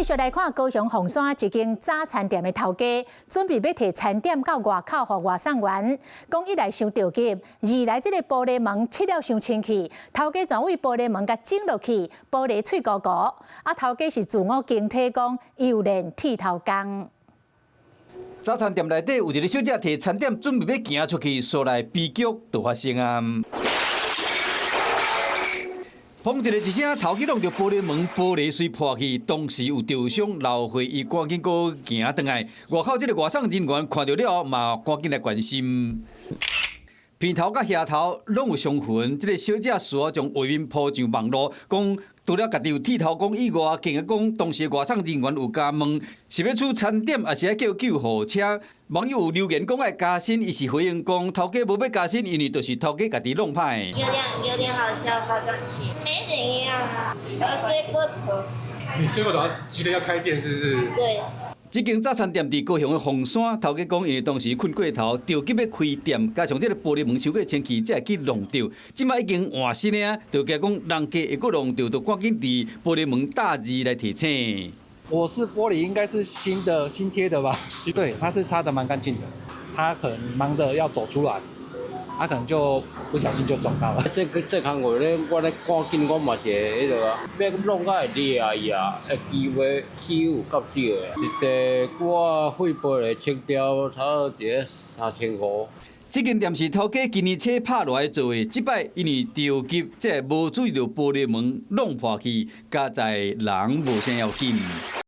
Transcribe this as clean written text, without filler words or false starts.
繼續來看高雄鳳山一間早餐店的頭家，準備欲提餐點到外口予外送員。講一來傷著急，二來這个玻璃門漆了傷清氣，頭家全位玻璃門共整落去，玻璃碎糊糊。啊，頭家是自我警惕講，猶練剃頭工。早餐店內底有一个小姐提餐點準備欲行出去，所來悲劇就發生啊！砰一个一聲，頭去挵著玻璃門，玻璃碎破去，當時有著傷流血，伊趕緊閣行轉來。外口這个外送人員看著了後，嘛趕緊來關心。鼻頭佮額頭攏有傷痕，這个小姐事後將畫面 po 上網路，講除了家己有剃頭工以外，更加講當時外送人員有共問是欲取餐點，抑是愛叫救護車？網友有留言講愛加薪，伊是回應講頭家無欲加薪，因為就是頭家家己弄歹。有點好笑，發上去，沒怎樣啊，我睡過頭。你睡過頭，急著要開店是不是？對。這間早餐店佇高雄的鳳山，頭家講因為當時睏過頭，著急欲開店，加上這个玻璃門傷過清氣，才會去挵著。這擺已經換新的啊，就驚講人家會閣挵著，就趕緊佇玻璃門打字來提醒。我是玻璃應該是新的新貼的吧？對，它是擦得蠻乾淨的。他可能忙著要走出來，他可能就不小心就撞到了。這個這工課咧，我咧趕緊，我嘛是會彼落啊，欲弄甲會裂伊啊，機會是有夠少的。一塊廢玻璃清掉，差不多佇3500。這間店是頭家今年初拍落來做的，這擺因為著急，才會無注意著玻璃門弄破去，佳哉人無啥要緊。